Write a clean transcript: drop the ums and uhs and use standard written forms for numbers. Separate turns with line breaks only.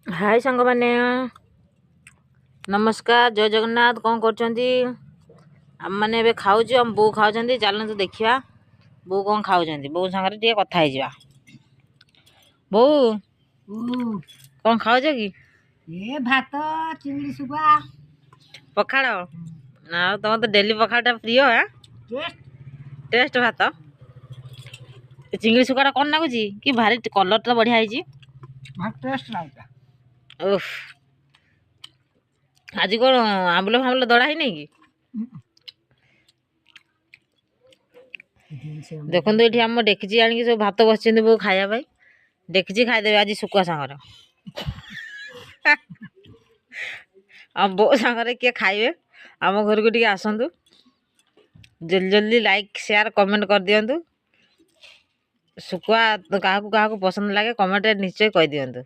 High ସାଙ୍ଗମାନେ, ନମସ୍କାର, ଜୟ ଜଗନ୍ନାଥ। କ'ଣ କରୁଛନ୍ତି? ଆମମାନେ ଏବେ ଖାଉଛୁ, ଆମ ବୋଉ ଖାଉଛନ୍ତି। ଚାଲନ୍ତୁ ଦେଖିବା ବୋଉ କ'ଣ ଖାଉଛନ୍ତି, ବୋଉ ସାଙ୍ଗରେ ଟିକେ କଥା ହେଇଯିବା। ବୋଉ, କ'ଣ ଖାଉଛ କି?
ଏ ଭାତ, ଚିଙ୍ଗୁଡ଼ି ଶୁଖୁଆ,
ପଖାଳ। ଆଉ ତମର ତ ଡେଲି ପଖାଳଟା ପ୍ରିୟ। ଟେଷ୍ଟ ଭାତ। ଚିଙ୍ଗୁଡ଼ି ଶୁଖୁଆଟା କ'ଣ ଲାଗୁଛି କି? ଭାରି କଲର୍ଟା ବଢ଼ିଆ ହେଇଛି।
ଟେଷ୍ଟ ଲାଗୁଛି।
ଓଃ, ଆଜି କ'ଣ ଆମ୍ବୁଲ ଫାମ୍ବୁଲ ଦଳା ହେଇନି କି? ଦେଖନ୍ତୁ, ଏଠି ଆମ ଡେକିଚି ଆଣିକି ସବୁ ଭାତ ବସିଛନ୍ତି ବୋଉ ଖାଇବା ପାଇଁ। ଡେକିଚି ଖାଇଦେବେ ଆଜି ଶୁଖୁଆ ସାଙ୍ଗରେ। ଆଉ ବୋଉ ସାଙ୍ଗରେ କିଏ ଖାଇବେ, ଆମ ଘରକୁ ଟିକେ ଆସନ୍ତୁ। ଜଲ୍ଦି ଜଲ୍ଦି ଲାଇକ୍, ସେୟାର, କମେଣ୍ଟ କରିଦିଅନ୍ତୁ। ଶୁଖୁଆ କାହାକୁ କାହାକୁ ପସନ୍ଦ ଲାଗେ, କମେଣ୍ଟରେ ନିଶ୍ଚୟ କହିଦିଅନ୍ତୁ।